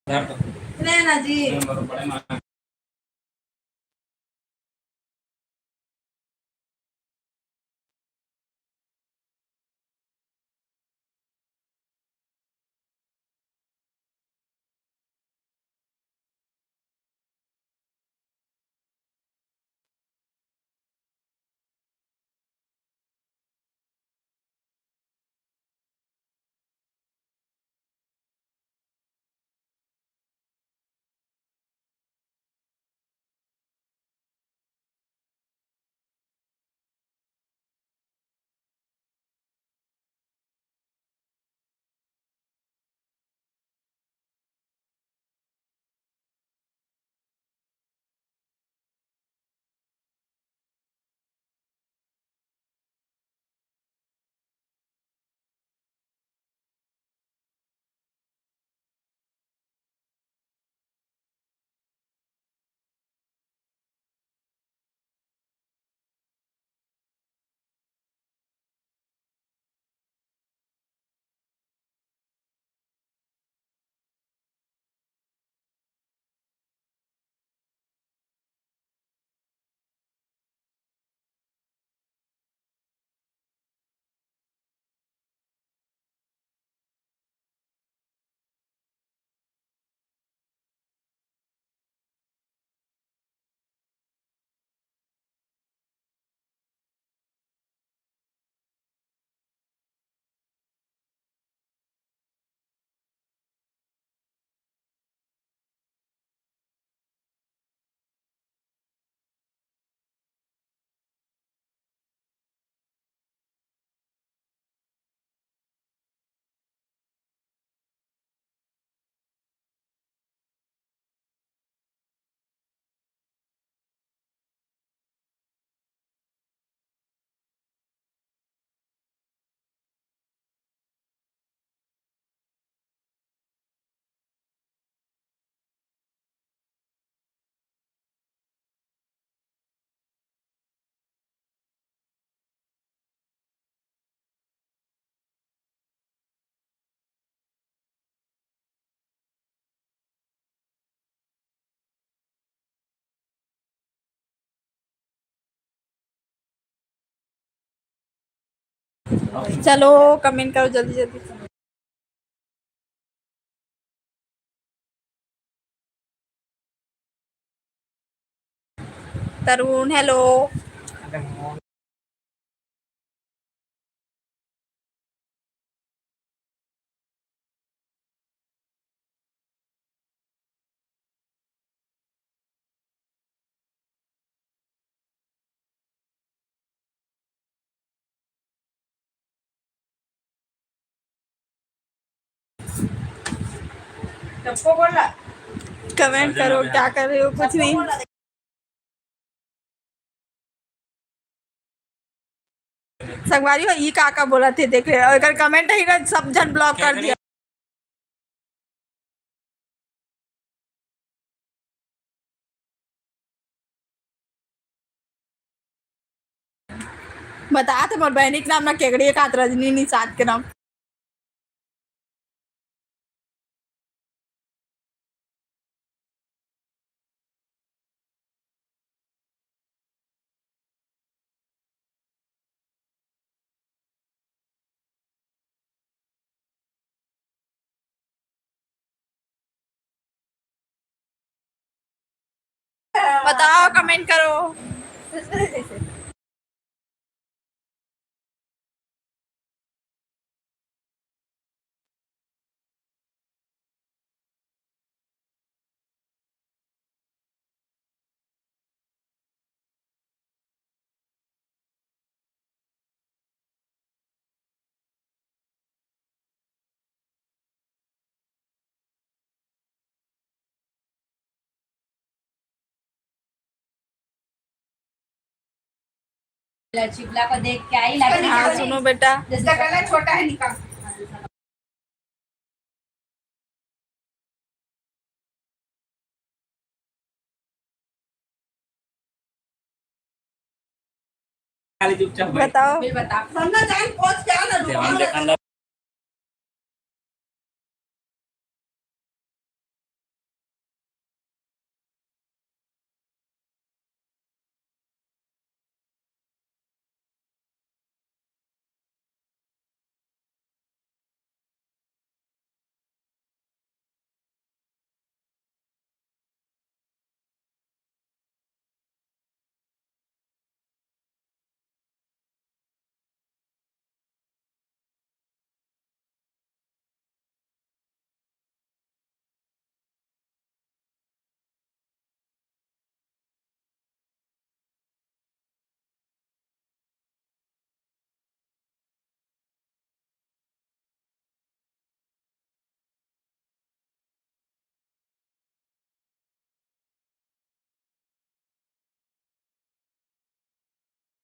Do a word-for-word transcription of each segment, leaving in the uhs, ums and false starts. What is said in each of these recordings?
नैना जी। चलो, comment करो जल्दी जल्दी। तरुण, hello। सबको बोला। Comment करो, क्या कर रहे हो? कुछ नहीं। संगवारी हो, ई का का बोलत हे, देख ले। अउ एकर comment ही ना, सब झन block कर दिया। बता तो, मोर बहिनी के नाम ना केकड़ी, एक हाथ रजनी निषाद के नाम। बताओ, comment करो। चिपला को देख के आई, लगा। हाँ, सुनो बेटा। जिसका गला छोटा है, निकाल। खाली चुपचाप बैठ। बताओ। फिर बता।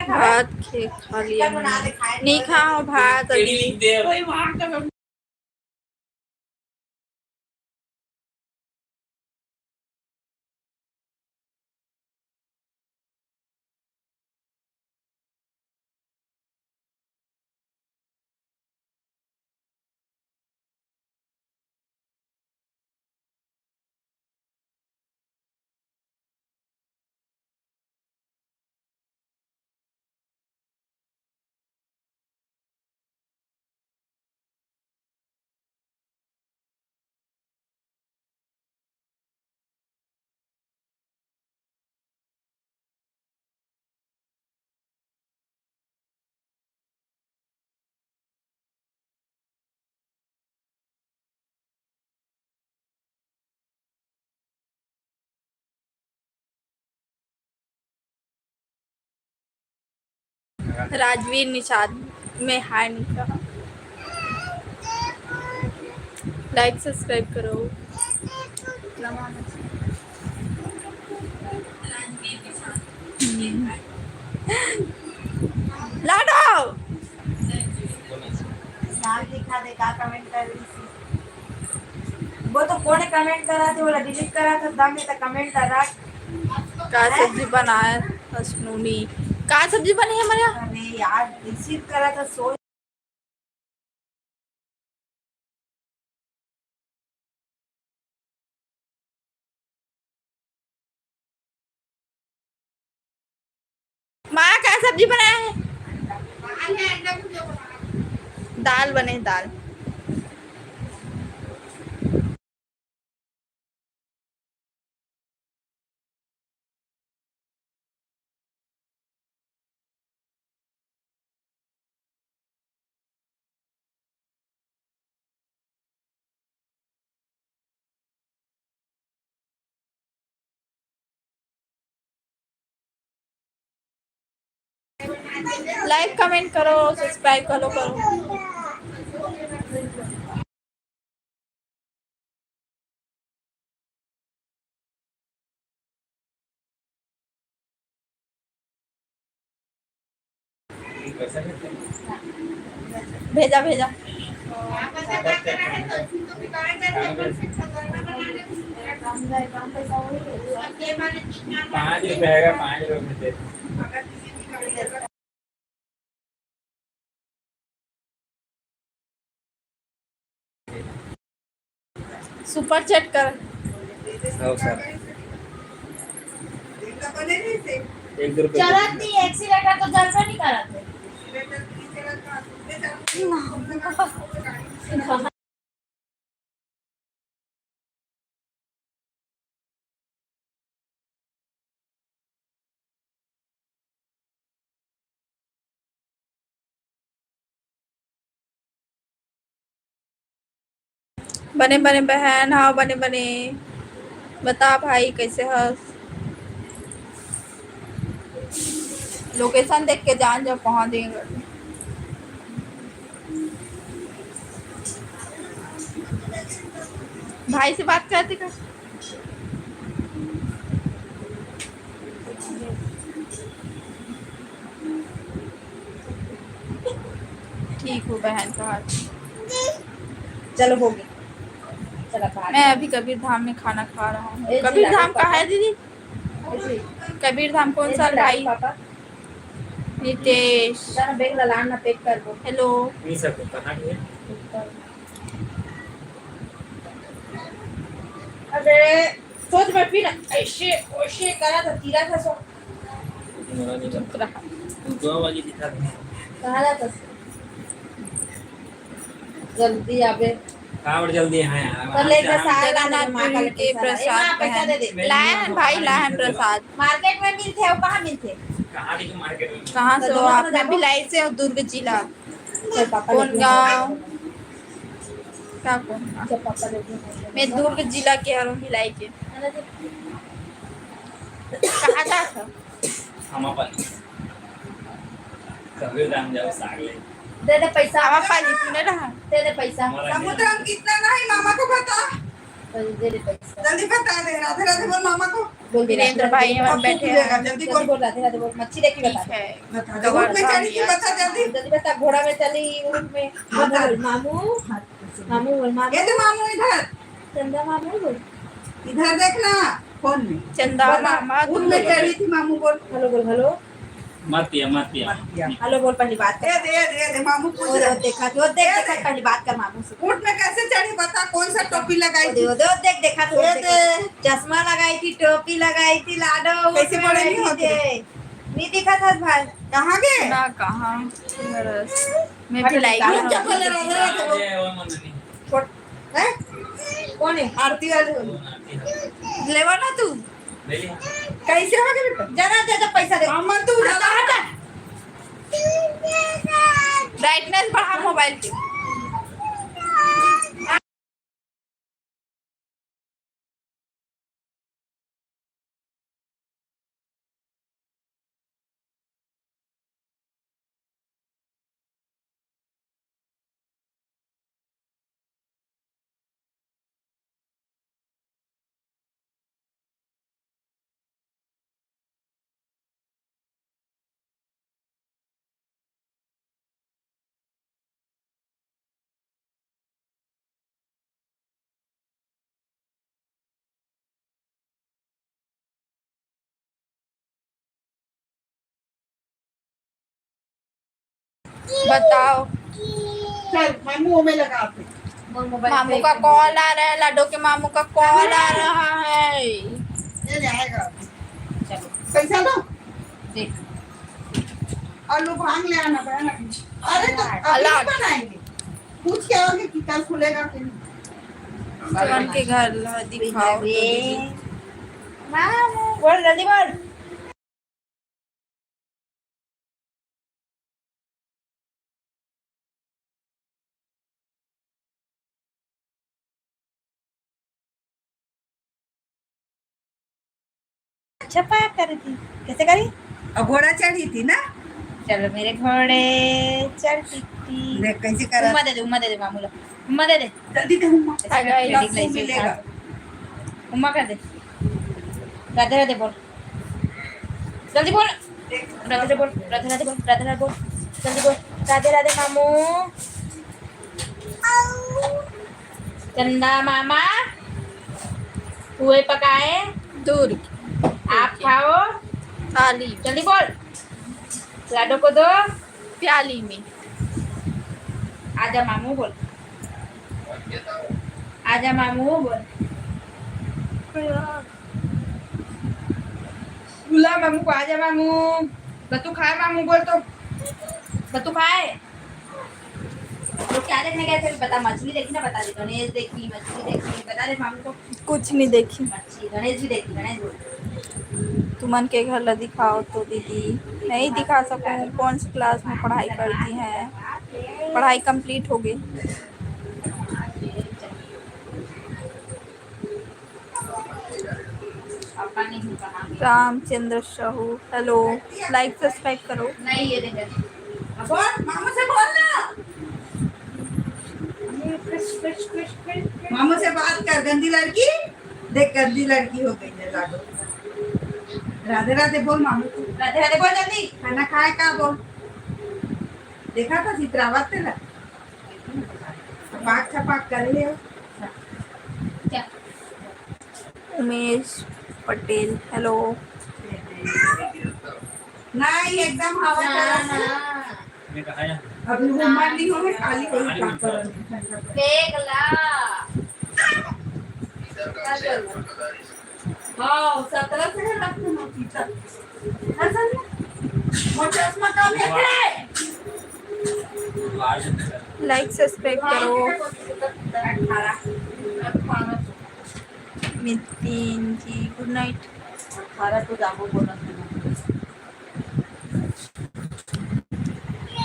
भात खे खा लिया मैंने। नहीं खाओ भात अभी। राजवीर निषाद में हाय नहीं कहा। लाइक सब्सक्राइब करो। लाडो। साग दिखा दे, का कमेंट कर रही थी? वो तो कोने कमेंट करा थे, वो डिलीट करा था, दम है तो कमेंट कर रहा। का सब्जी बनाया था नूनी? का सब्जी बनी है हमारे यहाँ? अरे यार, रिसीव करा था, सो माँ का सब्जी बनाया है? दाल बने, दाल। लाइक कमेंट करो, सब्सक्राइब करो, करो। भेजा, भेजा। पाँच रुपए आएगा, पाँच रुपए में दे। सुपर चैट कर। हो सर। एक दो रुपये। चलत नहीं, एक्सीलेटर तो जलबे नहीं करत है। बने बने बहन, हाँ बने बने। बता भाई कैसे हस? लोकेशन देख के जान जब पहुंच जाएंगे। भाई से बात करते कर। ठीक हो बहन का हाथ। चलो हो गई। चला खा। मैं अभी कबीर धाम में खाना खा रहा हूँ। ए जी, कबीर धाम कहाँ है दीदी? ए जी। कबीर धाम कौन सा है भाई? पापा। नितेश। जाना बैग ला, लाना पैक कर दो। हेलो। नहीं सर, कहाँ नहीं है? अरे, सोच में फिर ऐसे, वैसे करा था, तीरा था सो। चुप रहा। तू दो वाली दिखा दे। कहाँ जाता? जल्दी आबे। काबर जल्दी है यार? तो ले प्रसाद ला, जगन्नाथ माँ का पुरी के प्रसाद। ए, माँ, पैसा दे दे। लाए हैं भाई, लाए हैं प्रसाद। मार्केट में मिलते हैं, वो कहाँ मिलते हैं? कहाँ देखो मार्केट में? कहाँ से हो आप? मैं भिलाई से हूँ, दुर्ग जिला। चल, पापा कौन गाँव? का कौन गाँव? चल, पापा ले दे। मैं दुर्ग जिला के हूँ, भिलाई के। कहाँ जात हो? हम अपन। कभी जान जाओ साग ले। दे दे पैसा। हम अपन तूने रहा। दे दे पैसा। हमारा समुद्रम कितना नहीं, मामा को बता। दे दे पैसा। जल्दी बता दे, राधे राधे बोल मामा को। बोल दे, वीरेंद्र भाई हम अब बैठे हैं। जल्दी बोल। बोल, राधे राधे बोल, मच्छी देखी बता। ठीक है। बता दे, ऊँट में चढ़ी थी, बता जल्दी। जल्दी बता, घोड़ा में चली, ऊँट में। बता। मामू बोल, मामू। मामू बोल, मामू। ये दे मामू इधर। चंदा मामू बोल। इधर देखना, फोन में। चंदा मामा, ऊँट में चढ़ी थी, मामू बोल। हेलो बोल, हेलो। मत पिया, मत पिया। मत पिया। हेलो बोल, पहली बात कर। दे, दे, दे, दे, मामू पूछ रहे। देखा, वो देख, देखा, पहली बात कर मामू से। ऊँट में कैसे चढ़ी बता, कौन सा टोपी लगाई थी? वो देख, देखा, वो देख। चश्मा लगाई थी, टोपी लगाई थी, लाडो, कैसे बड़े नहीं होते? नहीं दिखा था भाई। कहाँ गए? ना, कहाँ? मैं भिलाई गई। चप्पल लगा, लगा, लगा। छोड़। हैं? कौन है? आरती वाली होली। लेवा ना तू। कैसे हो गए बेटा? जरा दे दे पैसा दे। अम्मा तू हटा, हटा। ब्राइटनेस बढ़ा मोबाइल की। बताओ। चल, मामू हमें लगा दे। मामू का कॉल आ रहा है, लाडो के मामू का कॉल आ रहा है। ये जाएगा। चलो। पैसा दो। देख। और लोग भांग ले आना, बहन। अरे तो अभी अलाउड। बनाएंगे। पूछ के आओगे कि कल खुलेगा कि नहीं? सुमन के घर ला दिखाओ तो दीदी। मामू, बोल जल्दी बोल। अच्छा पाक करे थी। कैसे करी? अब घोड़ा चढ़ी थी ना। चलो मेरे घोड़े चढ़ टिकटी। देख कैसे करा। उम्मा दे दे, उम्मा दे दे मामू ला। उम्मा दे दे। जल्दी दे उम्मा। अच्छा, हेलो, हेलो। मिलेगा। उम्मा कर दे। राधे राधे बोल। जल्दी बोल। राधे राधे बोल, राधे राधे बोल, राधे राधे बोल। जल्दी बोल। राधे राधे मामू। चंदा मामा। पुए पकाए। दूर। आप खाओ। थाली। जल्दी बोल। लाडो को दो। प्याली में। आजा मामू बोल। आजा मामू बोल। बुला मामू को, आजा मामू। बतू खाए मामू बोल तो। बतू खाए। लोग क्या देखने गए थे बता, मछली देखी ना, बता दे, गणेश देखी, मछली देखी, बता दे मामू को। कुछ नहीं देखी। मच्छी, गणेश जी देखी, गणेश बोल। तुमन के घर ला दिखाओ तो दीदी। नहीं दिखा सकूँ, कौन सी क्लास में पढ़ाई करती हैं? पढ़ाई कंप्लीट हो गई। रामचंद्र साहू, हेलो, लाइक सब्सक्राइब करो। नहीं, ये देखो। अब बोल, मामू से बोल ना। मामू से बात कर, गंदी लड़की। देख, गंदी लड़की हो गई है लाडो। राधे राधे बोल मामू को। राधे राधे बोल जल्दी। खाना खाए का बोल। देखा था चित्रावत तेरा। छपाक छपाक कर ले। उमेश पटेल, हेलो। नहीं, एकदम हवा चला। अभी वो मर नहीं होंगे, खाली वही काम कर। देख ला। हाँ, सत्रह से है, रख दो ना, पीता। ऐसा नहीं? वो चश्मा कम है। लाइक सब्सक्राइब करो। अठारह, अठारह। नितिन जी, गुड नाइट। अठारह को जाबो बोनस देना।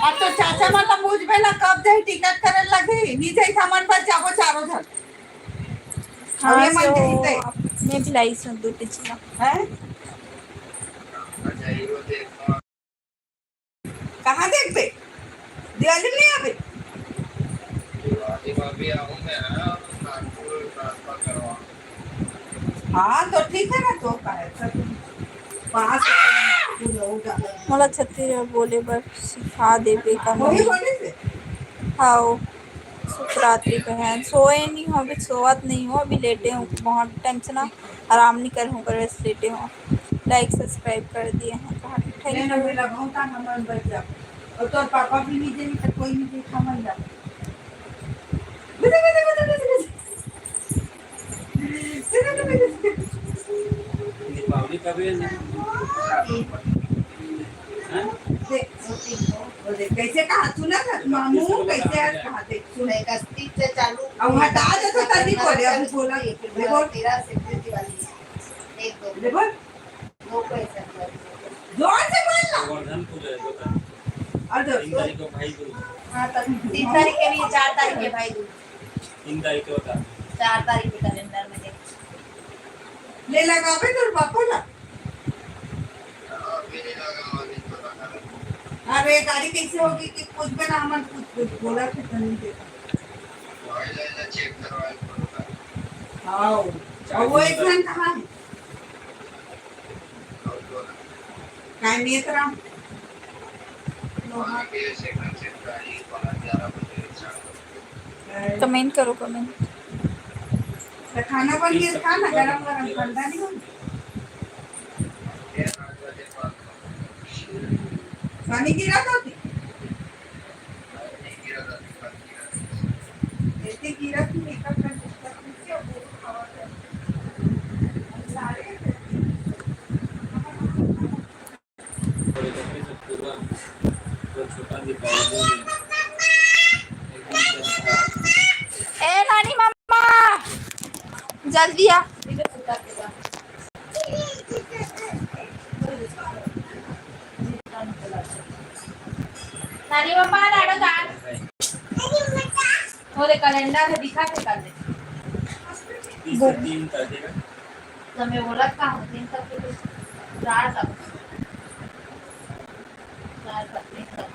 अब तो चाचा मन ला पूछबे ना, कब जाई टिकट करे लगी, नी जाई, हमन बस जाबो चारों झन। हाँ, अब ये मन सो जाई ते। मैं भी लाई सो दो टिकट। हैं? कहाँ देखबे? दिवाली में नहीं आबे? दिवाली में भी आऊंगा ना, नागपुर, हाँ, तो ठीक है ना, तो का है, सब वहाँ से तू लोग जा। मोला छत्तीसगढ़ बोले बर सिखा देबे का वही मम्मी? बोले थे। हाओ, सुखरात्रि बहन। सोए नहीं हो, अभी सोवत नहीं हो, अभी लेटे हो, बहुत टाइम से ना आराम नहीं करे हो, बस लेटे हो। लाइक सब्सक्राइब कर दिए हैं, कहाँ ठेल नहीं, नहीं, मेरा बहुत आनंद बच जा। और तोर पापा भी नहीं देंगे तो कोई नहीं देखा मन जा। दीपावली कब है ना? हैं? देख, वो देख, कैसे कहा तू ना, मामू कैसे आज कहा, देख, सुन। इकतीस से चालू। अब हटा दे तो तभी बोले, अभी बोला ये, देखो। तेरह से फिर दिवाली है। एक दो। देखो। दो को ऐसा कर। जोर से बोल ना। गोवर्धन पूजा है, बता। और दो। तीन तारीख को भाई दूज। हाँ, तब तीन तारीख के भी, चार तारीख के भाई दूज। तीन तारीख के बता। चार तारीख के कैलेंडर में देख। ले लगावे तोर पापा ला। अरे, गाड़ी कैसे होगी कि कुछ भी ना, हमन कुछ, कुछ बोला कि तो नहीं देता। हाँ, और वो एक जन कहाँ है? काय मित्र? कमेंट करो, कमेंट। तो खाना बन गया, खा ना, गरम गरम, ठंडा नहीं हो। पानी गिरा था? ऐसे गिरा कि मेकअप करने, करने से वो हवा कर। हम सारे ए नानी मम्मा, जल्दी आ। नानी मम्मा, लाडो दान। वो दे, कैलेंडर है, दिखा के कर दे। तीस से तीन कर देगा। तो मैं बोला था, तीन तक के कुछ चार तक। चार तक, तीन तक।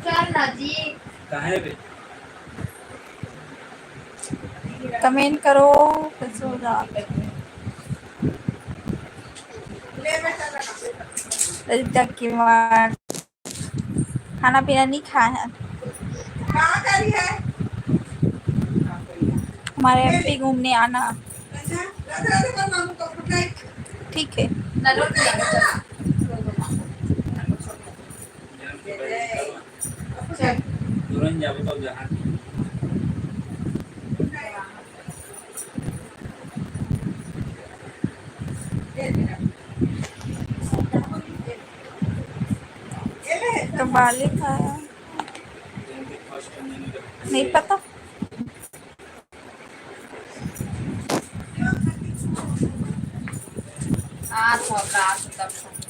चल ना जी। कहाँ है बे? कमेंट करो, कैसे हो जा। ललिता की माँ। खाना पीना नहीं खाए हैं। कहाँ जा रही है? हमारे एमपी घूमने आना। अच्छा, राधे राधे कर मामू को, गुड नाइट। ठीक है। चलो, ठीक है ना? चल। तुरंत जाबो तो जहाँ तो बालिक है, नहीं पता।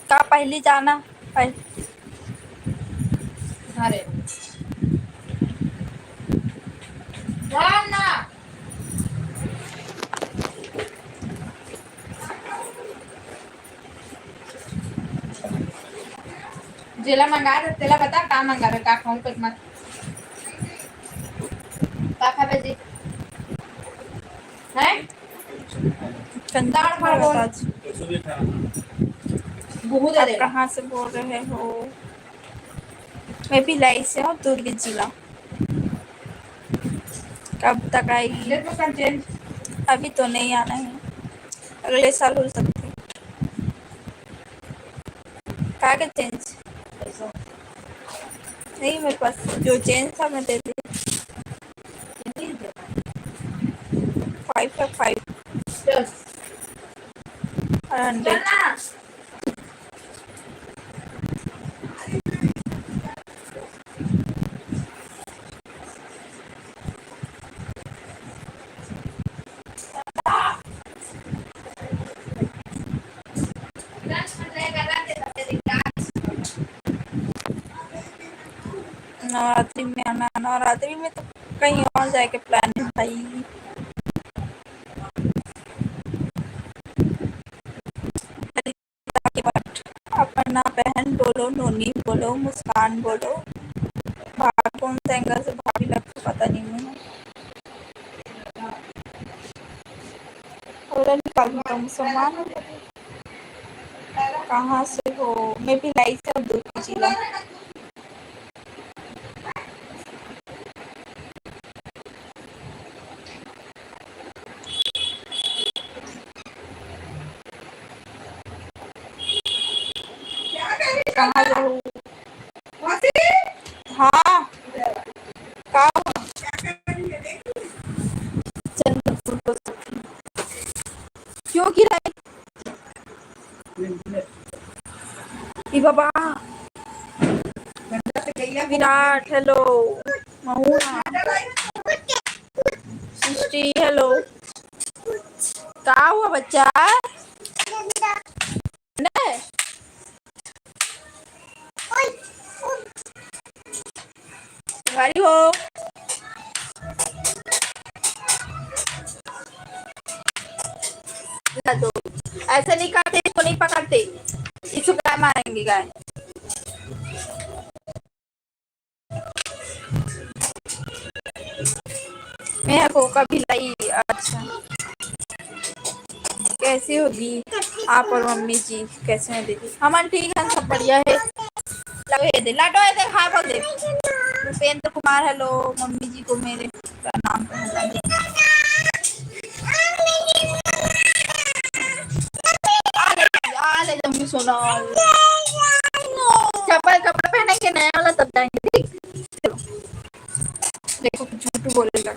का पहली जाना, पहली। अरे। जाना। जेला मंगा दे, तेला बता, का मंगावे, का खाऊं, कुछ मत। का खाबे जी? हैं? कंजूस दाल भात बोल। आज। बहुत आप दे। कहाँ से बोल रहे हो? मैं भिलाई से हूँ, दुर्ग जिला। कब तक आएगी? अभी तो नहीं आना है, अगले साल हो सकते। का के चेंज? नहीं, मेरे पास जो चेंज था, मैं दे दी। फाइव है, फाइव। हंड्रेड। नवरात्रि में आना, नवरात्रि में तो कहीं और जाए के प्लान है भाई। अपना बहन बोलो, नोनी बोलो, मुस्कान बोलो, भाग कौन सा एंगल से भाभी लगता पता नहीं है। तोला निकालहूँ का मुसलमान? कहाँ से हो? मैं भी लाई सब दो चीला। कहाँ जाऊँ? हाँ, का हुआ? चल, क्यों गिराई? ई बाबा। विराट, hello। महुआ। सृष्टि, hello। का हुआ बच्चा? नहीं। भारी हो। ला दो। ऐसे नहीं करते, इसको नहीं पकड़ते। इसको गाय मारेंगे, गाय। मैं को कभी लाई। अच्छा, कैसे हो दी आप और मम्मी जी? कैसे हैं दीदी? हमन ठीक है, सब बढ़िया है। लो ये दे, लाडो ये दे, हाय बोल दे। भूपेंद्र कुमार, hello। मम्मी जी को मेरे प्रणाम कहना दे। आ ले, आ ले, जम्मी सोना। चप्पल, चप्पल पहनेंगे नया वाला, तब जाएंगे, ठीक? चलो। देखो, झूठ बोलेगा।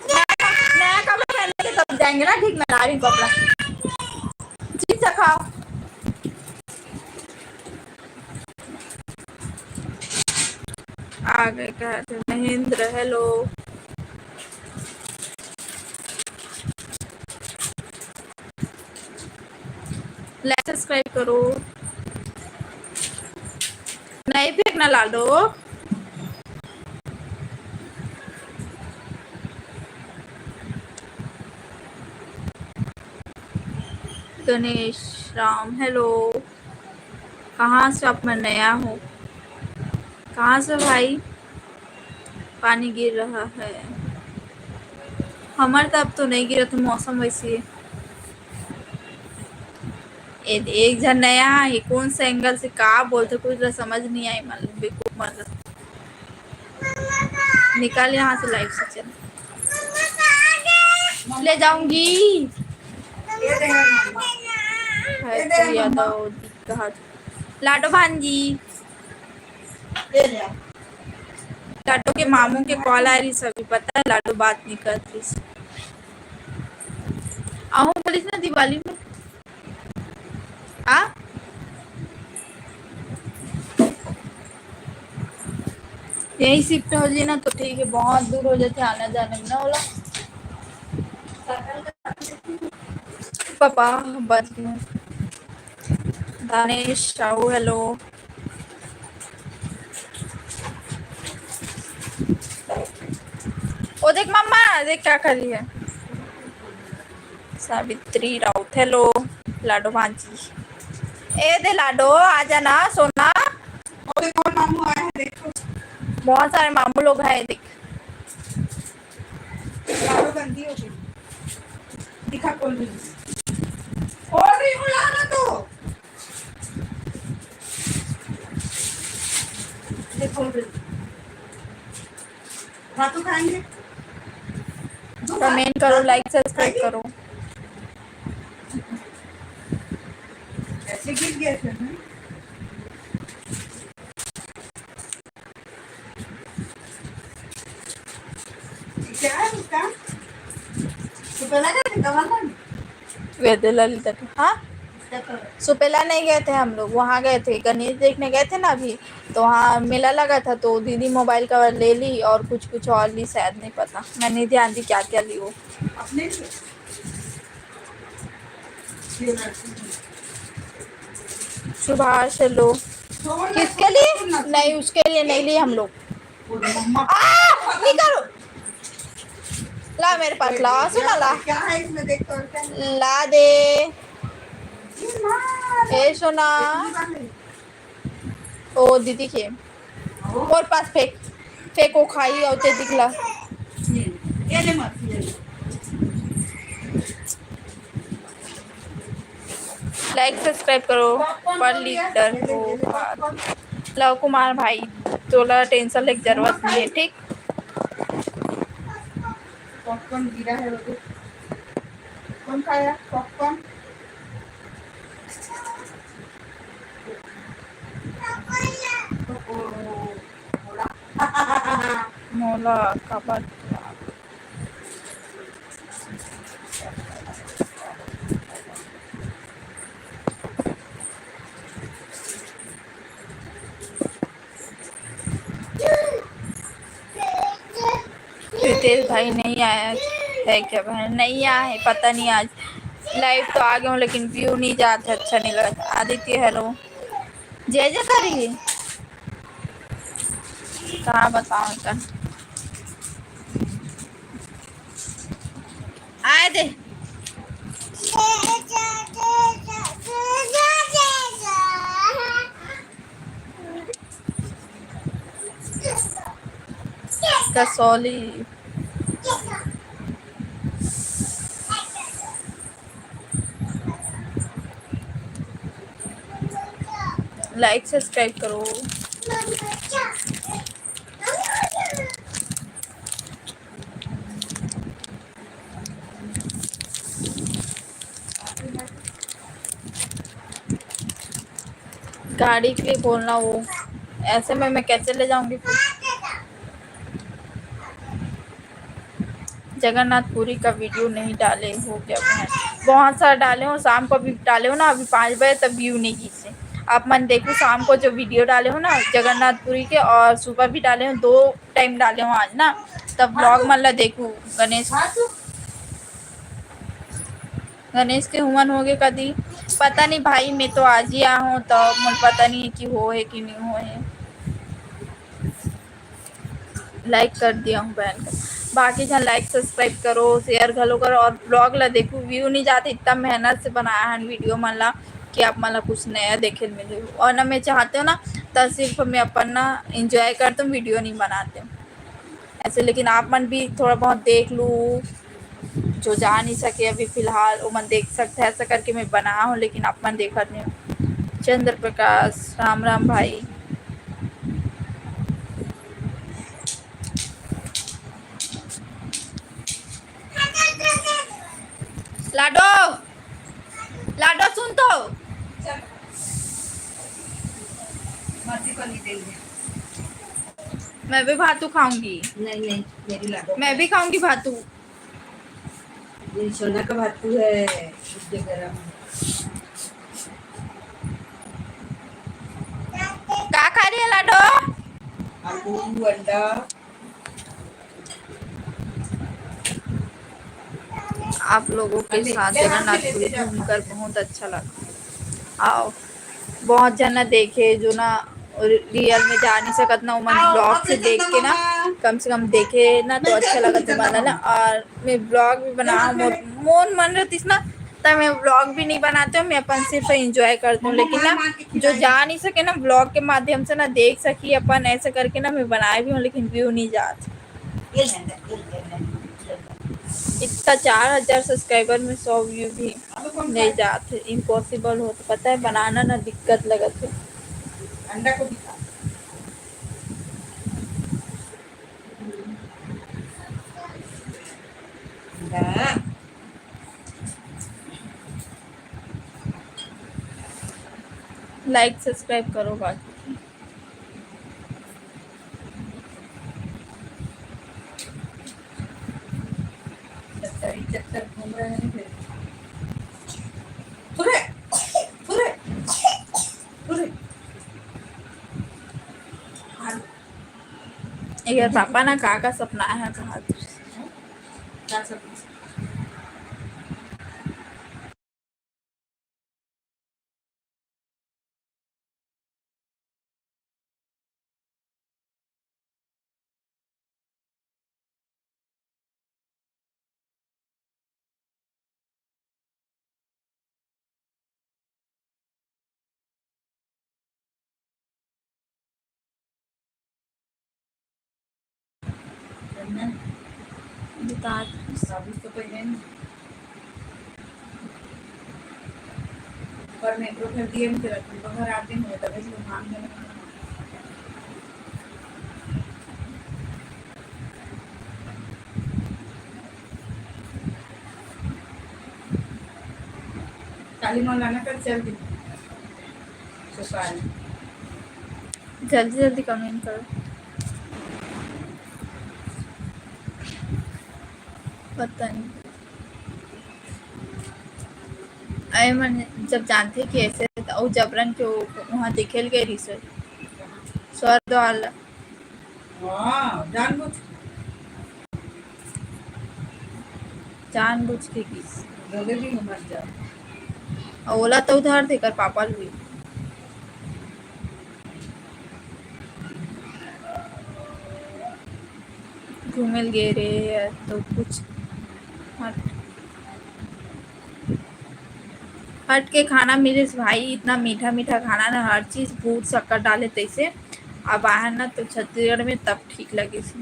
नया, नया कपड़ा पहनेंगे, तब जाएंगे ना, ठीक? मैं ला रही हूँ कपड़ा। चिप्स खाओ। आ गए कहत हे महेंद्र, hello। Like subscribe करो। नहीं फेंकना लाडो। गणेश राम, hello। कहाँ से आप मन नया हो? कहाँ से भाई? पानी गिर रहा है। हमर त अब तो नहीं गिरत, मौसम वैसे हे। ए, एक झन नया हे, कौन से angle से का बोलथे, कुछ ला समझ नहीं आई, मतलब बेवकूफ मतलब। निकाल यहाँ से live से, चल। ले जाऊंगी। है तो यादव जी कहा। लाडो भांजी। लाडो के मामू के call आ रही, सभी पता है, लाडो बात नहीं करती। आहूँ बोलिस ना दिवाली में। आ? यहीं shift हो जाए ना तो ठीक है, बहुत दूर हो जाते आना जाने में ना ओला। पापा, बच गए। दानिश साहू, hello। ओ देख मम्मा, देख क्या कर रही है। सावित्री राउत, hello। लाडो भांजी, ए दे लाडो, आ जाना सोना। और एक और मामू आया है, देखो। बहुत सारे मामू लोग हैं, देख। लाडो गंदी हो गई। दिखा, खोल रही हूँ। खोल रही हूँ, लाना तो। ये खोल रही हूँ। भातू खाएंगे। Comment करो, like, subscribe करो। ऐसे गिर गए थे ना। क्या है उसका? सुपेला का था, कमल का नहीं? वेदे ललिता के, हाँ? सुपेला नहीं गए थे हम लोग, वहाँ गए थे, गणेश देखने गए थे ना अभी, तो वहाँ मेला लगा था, तो दीदी mobile cover ले ली और कुछ, कुछ और ली, शायद, नहीं पता, मैं नहीं ध्यान दी क्या क्या ली वो। अपने लिए? सुभाष, hello। किसके लिए? नहीं, उसके लिए नहीं लिए हम लोग। आ, नहीं करो। ला मेरे पास, ला, सुना, ला। क्या है इसमें, देख तो, क्या है? ला दे। ये मार। ए, सोना। इतनी बार नहीं। ओ, दीदी के। ओ। और पास फेंक। फेंको, खाई, और ते दिखला। ये, ये ले मत, ये ले। Like subscribe करो, पढ़ लिख डर को। लव कुमार भाई, तोला tension लेके जरूरत नहीं है, ठीक? पॉपकॉर्न गिरा है वो। कौन खाया पॉपकॉर्न? मोला काबर? रितेश भाई नहीं आया है क्या बहन? नहीं आया है, पता नहीं आज। Live तो आ गया हूँ, लेकिन view नहीं जाता, अच्छा नहीं लगता। आदित्य, hello। जय जय करिए। कहाँ बताऊँ इतना? आए दे। कसौली। Like subscribe करो। गाड़ी के लिए बोलना वो, ऐसे में मैं कैसे ले जाऊंगी फिर? जगन्नाथपुरी का video नहीं डाले हो क्या बहन? बहुत सारा डाले हो, शाम को अभी डाले हो ना, अभी पाँच बजे तक view नहीं गिसे। आप मन देखो, शाम को जो video डाले हो ना जगन्नाथपुरी के, और सुबह भी डाले हो, दो time डाले हो आज ना, तब vlog मन ला देखो। गणेश, गणेश के हुमन होगे कदी, पता नहीं भाई, मैं तो आज ही आ हूँ, तो मोला पता नहीं है कि हो है कि नहीं हो है। Like कर दिया हूँ बहन का। बाकी झन like subscribe करो, share घलो करो, और vlog ला देखो, view नहीं जाते, इतना मेहनत से बनाया है video मन ला कि आप मन ला कुछ नया देखे ल मिले। और ना मैं चाहते हो ना, तो सिर्फ मैं अपन ना enjoy करते हूँ, video नहीं बनाते हूँ ऐसे। लेकिन आप मन भी थोड़ा बहुत देख लो, जो जा नहीं सके अभी फिलहाल, वो मन देख सकते हैं, ऐसा करके मैं बना हूँ, लेकिन आप मन देखत नहीं हो। चंद्र प्रकाश, राम राम भाई। लाडो, लाडो सुन तो। मर्जी को नहीं देंगे। मैं भी भातू खाऊंगी। नहीं, नहीं, मेरी लाडो। मैं भी खाऊंगी भातू। ये सोना का भातू है, शुद्ध गरम। का खा रही है लाडो? आलू, अंडा। आप लोगों के साथ जगन्नाथपुरी घूमकर बहुत अच्छा लगा। आओ, बहुत झन ना देखे, जो ना real में जा नहीं सकत ना, उमन vlog से देख के ना, कम से कम देखे ना तो अच्छा लगत उमन ला ना। और मैं vlog भी बना, मोर मोन मन रहतीस ना, तब मैं vlog भी नहीं बनाते हूँ, मैं अपन सिर्फ enjoy करते हूँ। लेकिन ना, जो जा नहीं सके ना, vlog के माध्यम से ना देख सकी अपन, ऐसे करके ना मैं बनाए भी हूँ, लेकिन view नहीं जात। इतना चार हजार subscriber में सौ view भी नहीं जात है, impossible हो। तो पता है, बनाना ना दिक्कत लगत है। अंडा को दिखा। अंडा। Like subscribe करो बाकी। चक्कर ही चक्कर घूम रहे हैं फिर। फुरे, फुरे, फुरे। एक बार पापा ना का का सपना है, कहा। का सपना? बता। अभी तो पहले नहीं। पर मेट्रो कर दिए, मुझे रखने को घर आते हैं, तभी तो मांग लेना। काली मौलाना कल चल दी ससुराल। जल्दी जल्दी कमेंट करो। पता नहीं। अरे मन जब जानते कि ऐसे, तो जबरन के वो वहाँ देखे ल गए रही सर। स्वर द्वार ला। हाँ, जानबूझ के। जानबूझ के किस। डरे भी मत जा। अउ ओला तो उधार देकर पापा ल भी। घूमे ल गे रे, तो कुछ हट, हट के खाना मिलिस भाई, इतना मीठा मीठा खाना ना, हर चीज भूत शक्कर डाले तैसे। अब आए ना तो छत्तीसगढ़ में तब ठीक लगिस।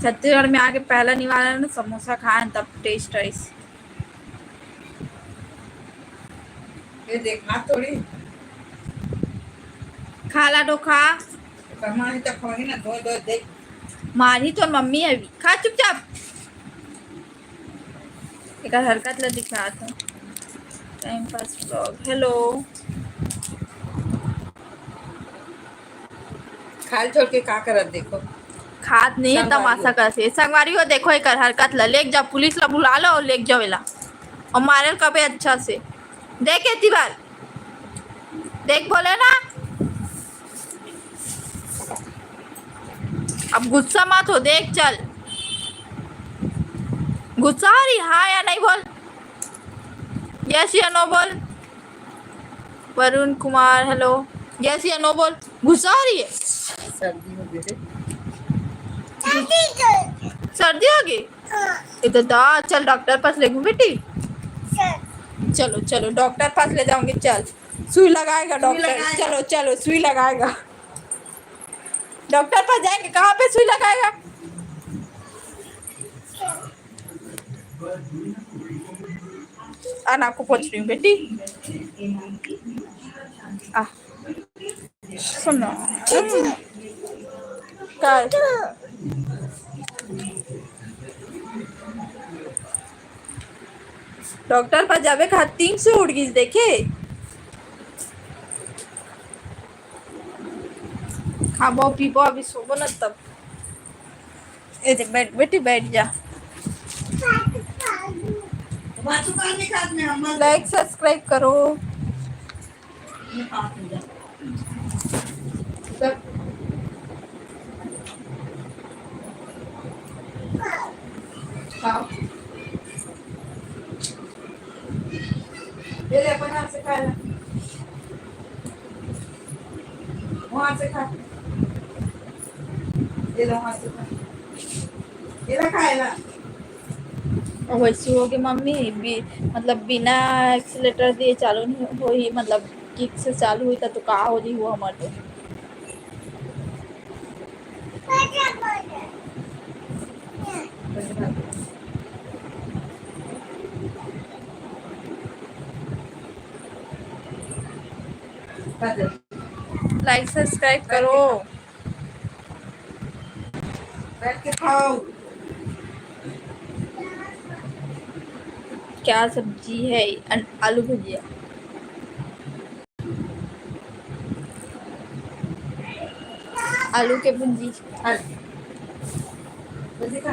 छत्तीसगढ़ में आके पहला निवाला ना समोसा खाए, तब टेस्ट आइस। ये देख, हाथ थोड़ी। खा लाडो, खा। कहाँ है तो खाओगी ना, दो, दो, देख। मारी तो मम्मी अभी। खा चुपचाप। एकर हरकत ला दिखात हूँ। Time pass vlog. हेलो। खाल छोड़ के का करत देखो। खात नहीं, संगवारी तमाशा हो। करत हे। संगवारी हो, देखो एकर हरकत ला। लेके जाओ, पुलिस ला बुला लो और लेके जाओ एला। और मारे ल कबे अच्छा से। देख एती बार। देख बोले ना। अब गुस्सा मत हो, देख चल। गुस्सा हो रही, हाँ या नहीं बोल। Yes या no बोल। वरुण कुमार, हेलो। Yes या no बोल। गुस्सा हो रही है? सर्दी हो गई। सर्दी हो गई? ये तो दा, चल डॉक्टर पास ले घूम बेटी। चलो, चलो, डॉक्टर पास ले जाऊंगी, चल। सुई लगाएगा सुई डॉक्टर। लगाएगा। चलो, चलो, सुई लगाएगा। डॉक्टर पास जाएंगे, कहाँ पे सुई लगाएगा? आ, नाक को पोंछ रही हूँ बेटी। आ, सुनो। हम्म। का? डॉक्टर पास जावे खातिर तीन सौ उड़ गई, देखे। खाबो पीबो, अभी सोबो ना तब। ए दे, बैठ बेटी, बैठ जा। लाइक सब्सक्राइब करो। खाओ। ये ले, अपन हाथ से खा ले। वहाँ से खा। ये लो, हाथ से खा। ये ला, खा, ये ला। अब वैसे हो गए मम्मी, बी-, मतलब बिना एक्सीलेटर दिए चालू नहीं होही, मतलब किक से चालू हुई तो का हो जी वो हमार तो। लाइक सब्सक्राइब करो। बैठ के खाओ। क्या सब्जी है? अन-, आलू भुजिया। आलू के भुंजी। आलू। वो देखा?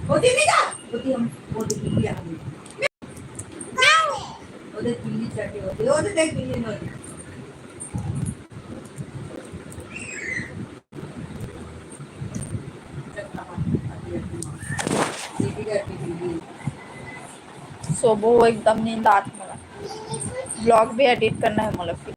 वो देखा? वो देखा? वो देखा? वो देख, बिल्ली चढ़ के वो देख, वो देख, बिल्ली नोच। सोबो एकदम नींद आत मोला। ब्लॉग भी एडिट करना है मोला फिर।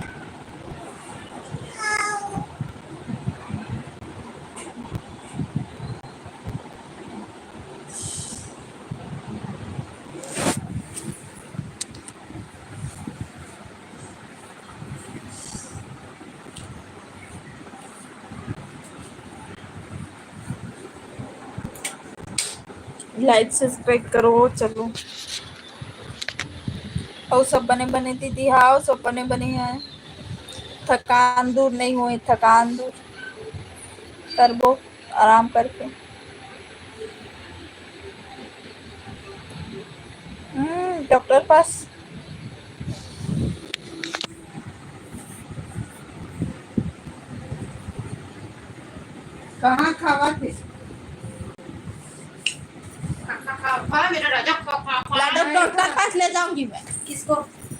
like subscribe करो। चलो, अउ सब बने बने दीदी, हाँ, सब बने बने हैं। थकान दूर नहीं होए, थकान दूर करबो आराम करके। हम्म, डॉक्टर पास। कहाँ खावा थे? खा, खा, खा, मेरा राजा, खा, खा, खा। लाडो डॉक्टर पास ले जाऊंगी मैं। किसको?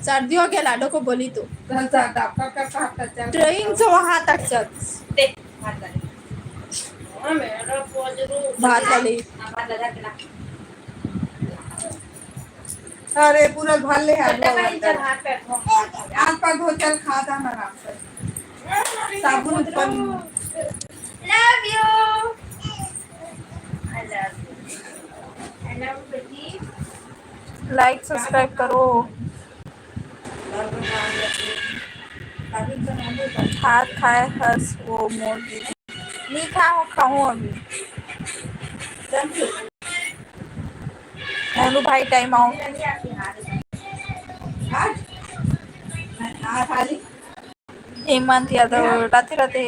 सर्दी हो गया लाडो को, बोली तो। चल, चल, डॉक्टर का साथ चल। ट्रेन से वहां तक चल। दे, भात ला ले। हाँ, मेरा को जरूर। भात ला ले। हाँ, भात ला, जा के ला। अरे, पूरा भर ले हाथ डब्बा में। चल, हाथ पैर धो, हाथ पैर। हाथ पैर धो, चल, खा जा आराम से। साबुन पर। Love you। I love you। I love you, बेटी। Like, subscribe करो। भात खाए हस वो मोर दीदी। नी खाहूँ, खाहूँ अभी। मोनू भाई, time आउट। हेमंत यादव, राधे राधे।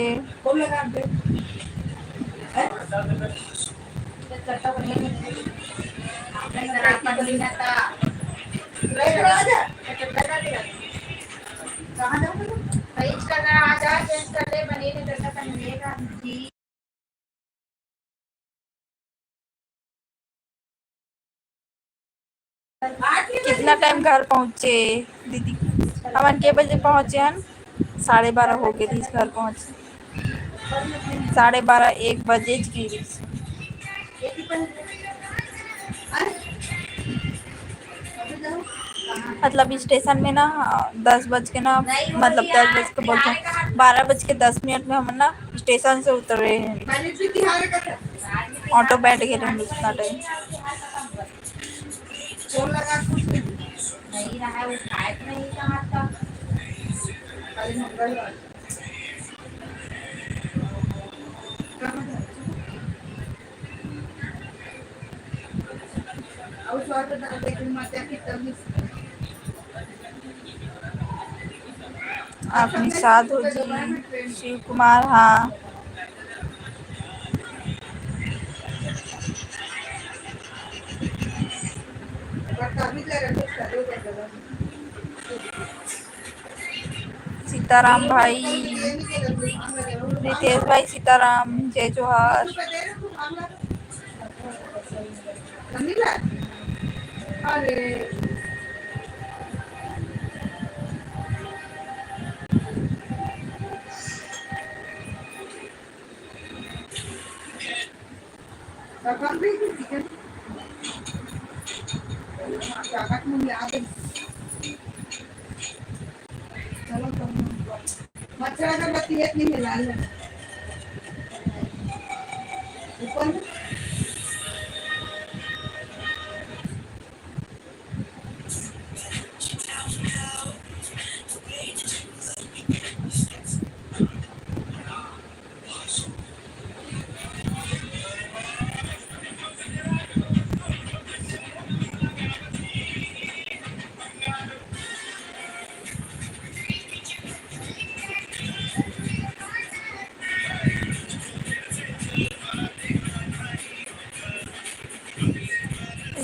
कितना time घर पहुँचे दीदी? हमन के बजे पहुँचे हन? साढ़े बारह हो गए रहिस घर पहुँचे। साढ़े बारह, एक बजे गिरिस। मतलब स्टेशन में ना, दस बज के ना, मतलब दस बज के बोलते हैं, बारह बज के दस मिनट में हमन ना स्टेशन से उतरे हैं। ऑटो बैठ गए हम लोग उतना time। अपनी साधु जी, शिव कुमार, हाँ। सीताराम भाई, रितेश भाई, सीताराम, जय जोहार। मच्छर अगरबत्ती एक नहीं मिला ले। ऊपर में।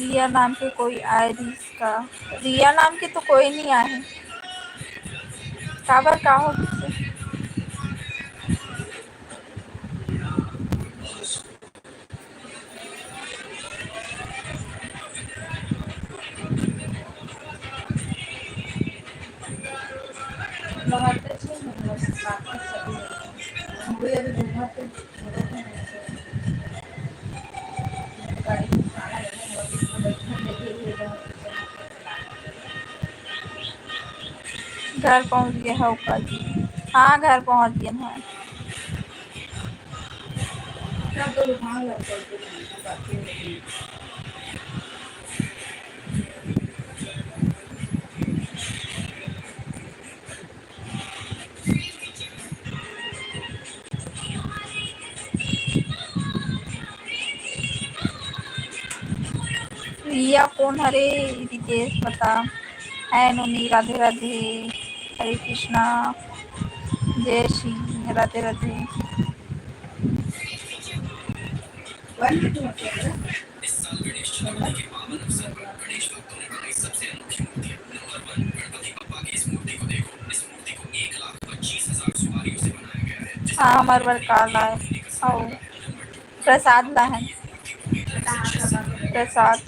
रिया नाम के कोई आए रिहिस का? रिया नाम के तो कोई नहीं आए हे। काबर, का हो गिस? घर पहुंच गए हव का जी? हाँ, घर पहुंच गए हैं। रिया कोन हरे? रितेश बता। हाय नोनी, राधे राधे, हरे कृष्णा, जय श्री, राधे राधे। हाँ, हमर बर का लाए? अउ प्रसाद ला है। प्रसाद।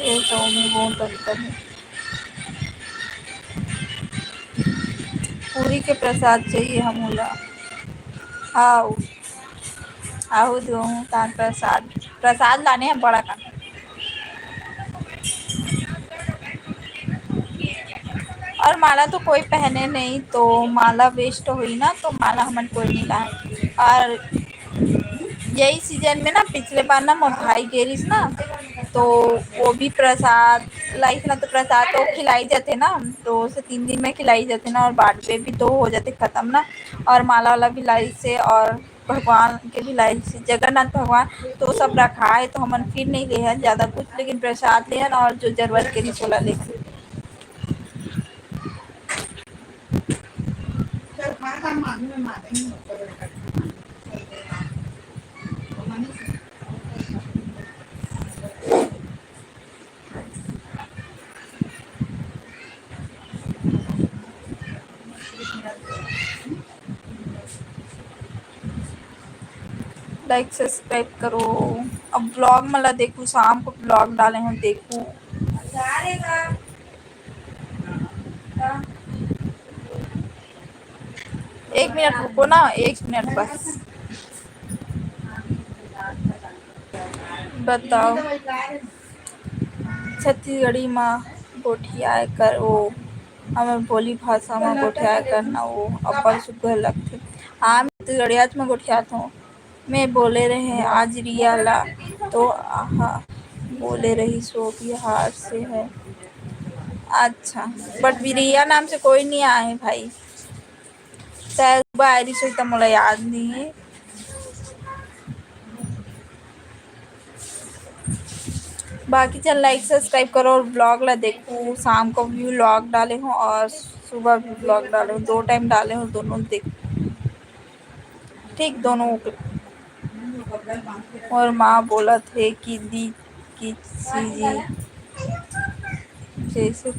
ये तो मैं बहुत अंतर है। पूरी के प्रसाद चाहिए हमला। आओ, आहू दूहूँ तान प्रसाद, प्रसाद लाने हैं बड़ा का। और माला तो कोई पहने नहीं, तो माला waste हुई ना, तो माला हमन कोई नहीं लाए। और यही season में ना, पिछले बार ना मोर भाई गे रिहिस ना, तो वो भी प्रसाद लाइस ना, तो प्रसाद तो खिलाई जाते ना, दो से तीन दिन में खिलाई जाते ना, और बाटबे भी तो हो जाते खत्म ना। और माला वाला भी लाइस हे, और भगवान के भी लाइस हे, जगन्नाथ भगवान, तो सब रखा है, तो हमन फिर नहीं लेहन ज्यादा कुछ, लेकिन प्रसाद लेहन और जो जरूरत के रिहिस ओला लेहन। Like subscribe करो। अब vlog मला देखू, शाम को vlog डाले हूँ, देखू। एक मिनट रुको ना, एक मिनट बस। बताओ, छत्तीसगढ़ी मा गोठियाए कर, ओ, हमर बोली भाषा मा गोठियाए कर ना, ओ अब्बड़ सुग्घर लगथे। हाँ, मैं छत्तीसगढ़ियाच मा गोठियात हूँ। मैं बोले रहे आज रिया ला, तो आहा बोले रही सो बिहार से है। अच्छा, but रिया नाम से कोई नहीं आए भाई। शायद सुबह आए रही सो, तो मोला याद नहीं है। बाकी चल like subscribe करो और vlog ला देखो। शाम को भी vlog डाले हूँ और सुबह भी vlog डाले हूँ, दो time डाले हूँ, दोनों देख, ठीक, दोनों। और माँ बोलत हे कि दी कि सीजी जैसे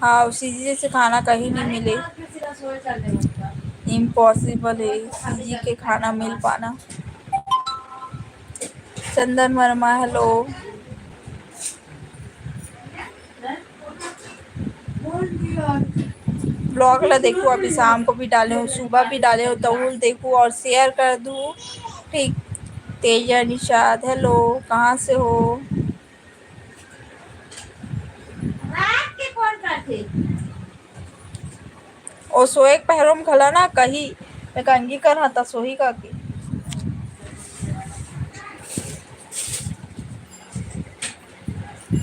हाँ, सीजी जैसे खाना कहीं नहीं मिले, impossible है सीजी के खाना मिल पाना। चंदन वर्मा, hello। Vlog ला देखो, अभी शाम को भी डाले हो, सुबह भी डाले हो, तो वो देखो और share कर दो। ठीक, तेजा निषाद, hello, कहाँ से हो? रात के कौन करथे? ओ सोए के पहरो में घला ना कही, मैं कंगी कर हाँ, त सोही का के।